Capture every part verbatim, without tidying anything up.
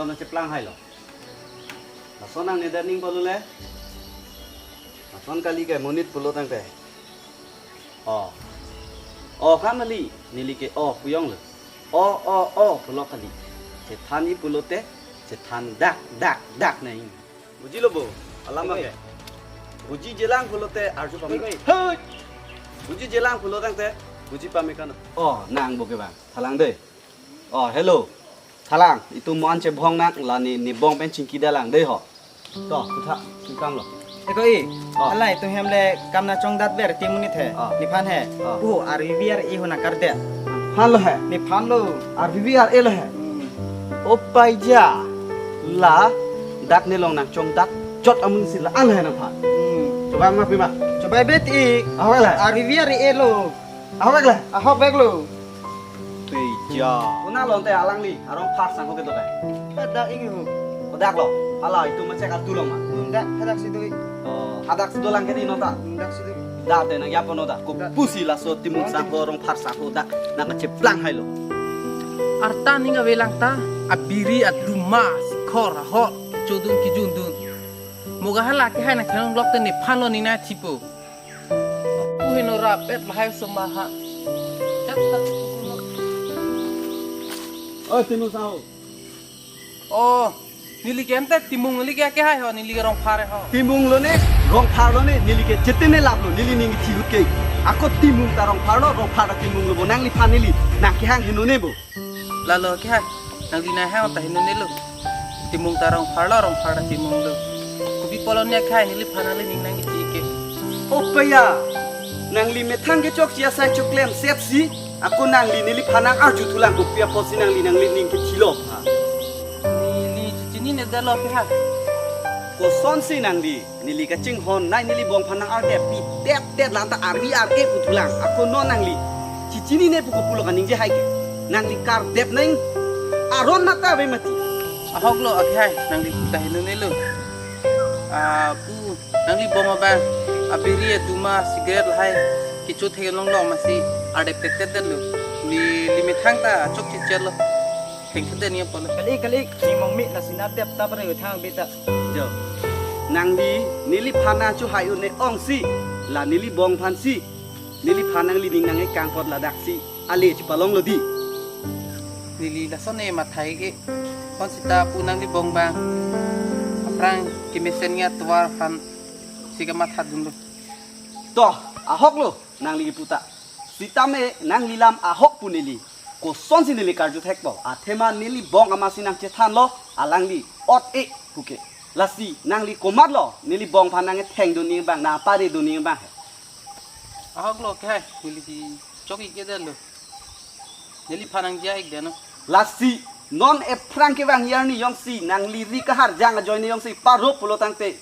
Nangcheplang hailo. Lason nang neda ning pulo le. Lason kali ke monit pulo tangte. O. O kan mali, neli ke o pu jonglo. O, o, o pulo kali. Chethan-i pulote, chethan dak, dak, dak nai. Bujilo bo, alam ke. Buji jelang pulote arju pame. Hei. Buji jelang pulo tangte, buji pame kan. O, nang bo ke bang. Thalang dei. O, hello. Thalang, itum mo an chebhong nang, la ne, ne bong pen chingki dalang dei ho. To, kutha, chingkam lo. Eko i, O. Hala itum hem le kam nangchongdat ver ti monit he. O. Nephan he. O. Pu R V V R A ho nangkardet. Nephan lo he. Nephan lo. R V V R A lo he. Hmm. O paija. La, dak ne long nangchongdat chot amun si la-an he nangphan. Hmm. Choba ma pima. Choba bet ik. Ahok le. R V V R A lo. Ahok le. Ahok vek lo. Peja. Kona lonte alangli arong phar sangho kedo kai. Hadak ingho. Kodak lo. Hala itum ma chek atu long ma. Dak hadak si do. O, hadak si dolang ke di nota. Dak si do. Dak te nang yapo nota. Ko Da. Pusi laso Timung Da. Sangho arong phar sangho dak nangkacheplang hailo. Arta ning avelang ta, abiri, aduma, sikhor, ahok, chodun kijundun. Moga hala ke hai nangthenglok te nephan lo ning nangthipo. Pu heno rapet lahai soma ha. Chat chat. Oi, Timung sangho. O, neli ke ante Timung neli ke ke hai ho, neli ke Rongphar ho. Timung lo ne, Rongphar lo ne, neli ke chetine lap lo, neli ning thihut ke. Ako Timung ta Rongphar lo, Rongphar ta Timung lo bo, nangliphan neli nangkehang heno ne bo. Lalo ke hai, nangli nang hai ta heno ne lo. Timung ta Rongphar lo, Rongphar ta Timung lo. Kopi pulo ne ke hai, neliphan nangli ning nangkethi ke. O paya, nangli methang kechokche asai choklemset si, ako nangli neliphan nang arjuthulang kopi apotsi nangli nangli ning kethilo. Ha. Neli chechinine detlo ke hai. Kosonsi nangli, neli kachinghon, nai neli bongphan nang ardep pi, dep, dep, lanta arvi arke puthulang, ako non nangli. Chechinine pu kopulo kaningje hai ke. Nangli kardep nang, aron mata ave mati. Ahok lo, ake hai, nangli ta heno ne lo. A, pu, nangli bong abang, abiri, aduma, cigarette lahai, kecho theklong long masi, ardep tek tek detlo. Neli methang ta chokche chet lo. Thengkede ni apot lo. Kali, kali, ni mong mi la sina tep ta pare thang beta. Jo. Nangli, neliphan nang chu hai un ne ong si. La neli bongphan si. Neliphan nangli ning nangkehang apot ladak si. Ale chepalong lo di. Neli lason ne mathai ke. Kon sita pu nangli bong bang. Aphrang kemesen nya tovar phan si kamatha dun lo. To, ahok lo, nangli puta. Sitame nangli lam ahok pu neli. Kosonsi neli karju thekpo. Athema neli bong amatsi nangchethanlo alangli ot e puke. Lasi nangli komatlo neli bongphan nangketheng dun ni bang nangpare dun ni bang he. Ahok lo ke hai, neli si chok ik detlo. Neliphan nangja ik det no. Lasi non ephrang kevang arni jongsi nangli ri kahar jang ajoine jongsi parop pulo tangte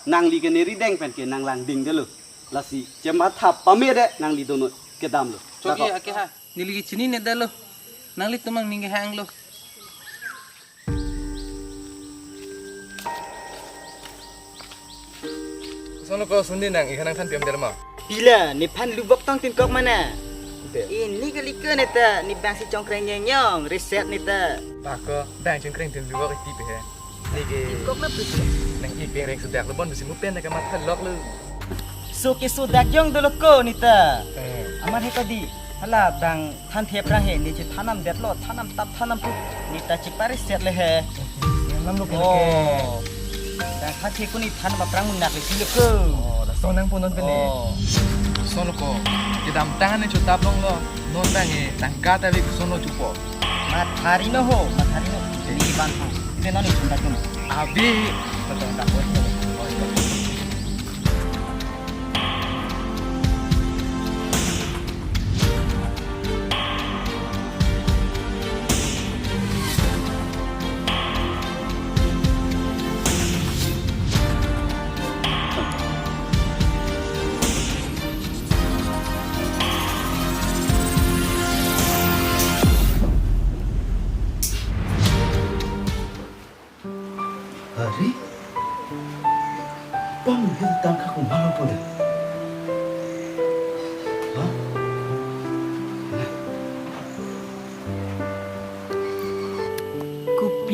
nangli ke neri deng pen ke nanglang ding detlo. Lasi chematha pame det nangli dono kedam lo. Chok ik ake hai. Neli ke chinine detlo. Nanglitum nangning kehang lo. Koson lo ko sundin nang, ik nangthan piam der ma? Pila, nephan lubok tong tin kok mana? Ute. Ini kali ke neta, ni bang si chongkreng nyeng nyong, reset neta. Bako, bang chongkreng tin lubok iti pe he. Neke. Kok na pisi. Nang ik pengreng sudak lo bon bisi mu pen na kamatha lok lo. So ke sudak jong dolo ko neta. Eh. Amat he ko di. Hala bang than thep rang he ni chethanam detlo thanam tap thanam pu. Neta chepare set le he. Yang nam lo ke. Oh. Bang than thep ko ni than bap rang munak le silo ko. Oh, lason nang punon pele. Oh. Lason lo ko. Kedamtang ne chotap long lo. Non bang e tangka ta bi koson lo chupo. Mathari no ho, mathari no. Ni ban ha. Ite non ni chunda kun. Abi. Betul tak buat. Hari?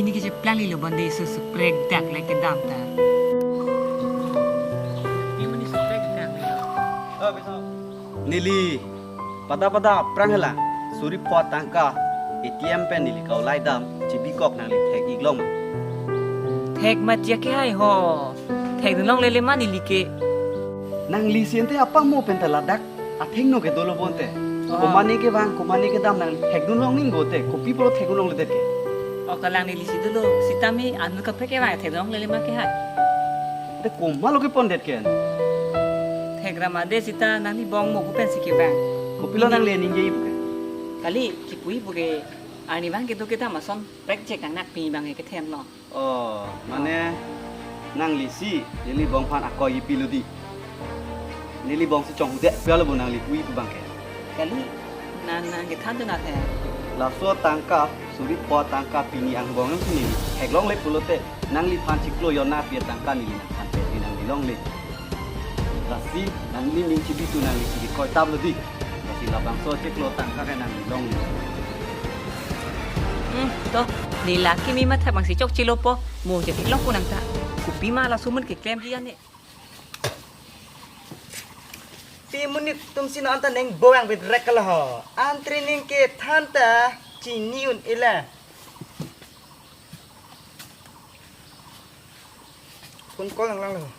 Neli kacheplang lilo bonde, su suprek dak le kedam ta. Neli pada pada aphrang hela, suri pho atangka A T M pen neli kaulai dam, chibikok nangli thek-ik long ma? Thek ma tiya ke hai ho. Thekdun longle le ma neli ke. Nangli si ante apamo pen ta ladak athengno ke dolo bonte. Oh. Komane kevang, komane kedam nangli thekdun long ninggo te, kopi pulo thekdun longledet ke? O kalang, neli si dolo, sitame anu kaprek kevang thekdun longle le ma ke hai. Te komatlo kepondet ke? Thek ra ma de sita, nanglibong mo pu pensi kevang. Kopilo nangli ningje pu ke? Kali, kipu pu ke, arnivang kedo kedam ason prek jek nang nakpi abang ke kethenlo. Oh, mane nangli si nelibong aphan akoi pilo di. Nelibong si chonghudet pia lo bo nangli pu pu abang ke? Kali, nang nang kethan tu na the. Laso atangka, suri pho atangka pini angbong si neli thek longle pulote, nangliphan chiklo jon na pi atangka neli nangphan pe di nangli longle. Lasi nangli ning chibitu, nangli si koi tap lo di. Lasi labangso chiklo atangka ke nangli longle. Hmm, to, neli la kimi matha abang si chokchelo po, mo je theklong pu nang ta. Kopima laso amun keklem di ane. Pi monit atum si non anta neng boang betrek kala ho. Antri ning kethan ta chini un-e la. Phone call lang lang lo.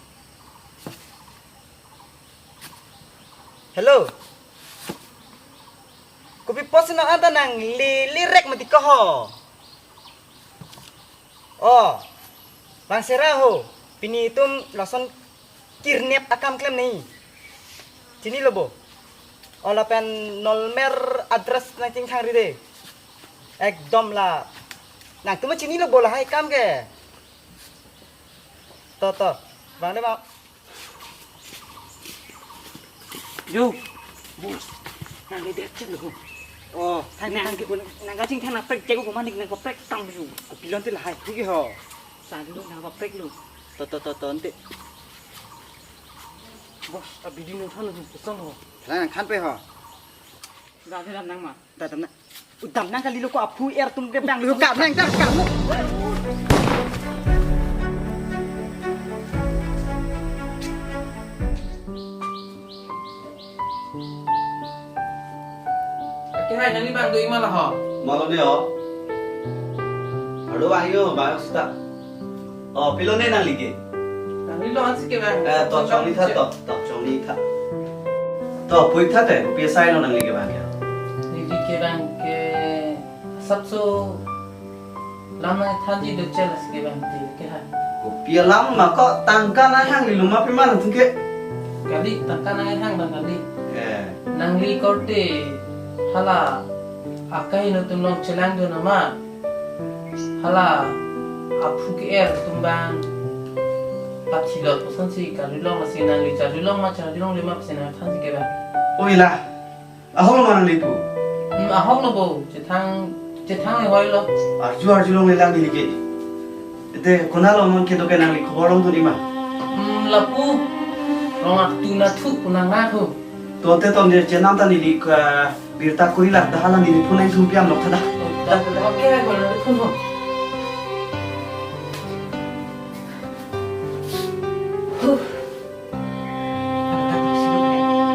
Hello. Kopi apot si non anta nang le le rek mati ko ho. Oh. Bang sera ho. Pini atum lason kidnap akam klem nai. Chinilo bo. O lapen nolmer address nang chingthang ri de. Ekdom la. Nangtum chinilo bo lahai akam ke. To, to. Bang de bang. Yo, boss, nangledet chelo. Oh, thank you, nang, thank you. Nang kachingthang nang prek jek ko manik nang ko prek tang yo. Kopilo ante lahai. Thik ho. Sa dulu nang ko prek lo. To, to, to, to, ante. Boss, a bidi nangthan lo, koson ho. Than nangthan pe ho. Dam, dam nang ma. Dam, dam nang. Dam nang kali lo ko aphu er atum ke bang lo, kam nang, kam, kam. Ke hai, nangli bang do-ik ma la ho? Malone ho. Ado ayo, bang sita. Oh, pilone nangli ke? Nangli lo ansi ke bang. Eh, to chongni tha, to, to chongni tha. To, pui tha te, pi asai lo nangli ke bang ke? Neli ke bang ke asapso lam nangthanji do chel as ke bang te ke ha. Kopi alam ma ko tangka nanghang lilo ma pima nangtum ke? Kali tangka nanghang bang kali. Eh. Nangli korte hala akai no atum along chelang do nama. Hala aphu ke-er atum bang pathilot kosonsi karjulong, lasi nangli charjulong ma charjulongle ma pusi nangthanji ke bang. Oi la, ahok lo ma nangli pu? Hmm, ahok lo bo, chethang, chethang le hoi lo. Arju arjulongle lang neli ke. Ete konat lo non kedo ke nangli khobor longdun-ik ma? Hmm, lapu. Rong ak tu na thu, kunang na thu. To te ton de chenam ta neli ka birta kuri la, dah hala neli phone nang sumpiam lok tha dah. Oh, dah, dah, dah. Okay, hai, boleh phone ho. Huh.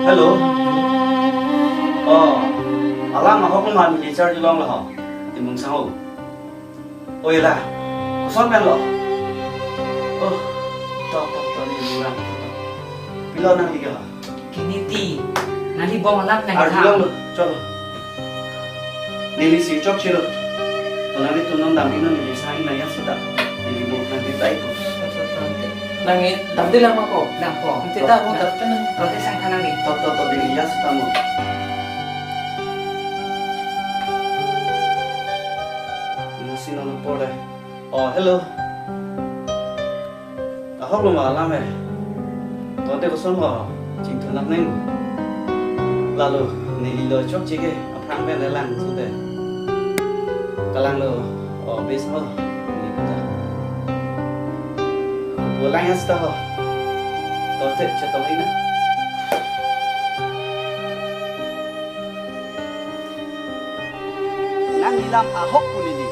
Hello. Oh, alam ahok lo ma neli charjulong la ho. Timung sang ho. Oi la, koson pen lo? Oh, tok, tok, tok, neli murang. Pilo nangli ke ho? Kini ti, nanglibong alam nang. Arjulong lo, cholo. Neli si chokchelo. Ko nanglitum non dam-ik non neli sang-ik nang ya sita. Neli mo nangli tai ko. Nang dam di lang ma ko? Dam ko. Ante ta mo dam ta nang. Ko te sang tha nangli. Tok, tok, tok, neli ya sita mo. Masi nono pore. Oh, hello. Ahok lo ma alam eh. Tote koson ho chingthum nang neng. Lalo neli lo chokche ke aphrang pen le lang sute. Kalang lo, oh, bes ho. Neli puta. Pulang ya sita ho. Tote chetong ina. Nangli lam ahok pu neli.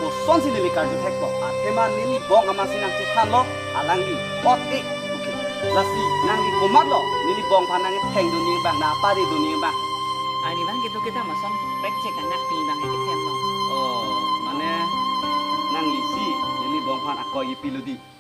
Kos Kosonsi neli karju thekpo? Athema neli bong amatsi nangchethanlo, alangli ot-e puke. Lasi nangli komatlo neli bong aphan nangkethengdunji abang, nangparedunji abang? Arni abang kedo kedam ason prekchek anak pi abang kethenlo. Oh, mane nanglisi neli bong aphan akoi kepilo di.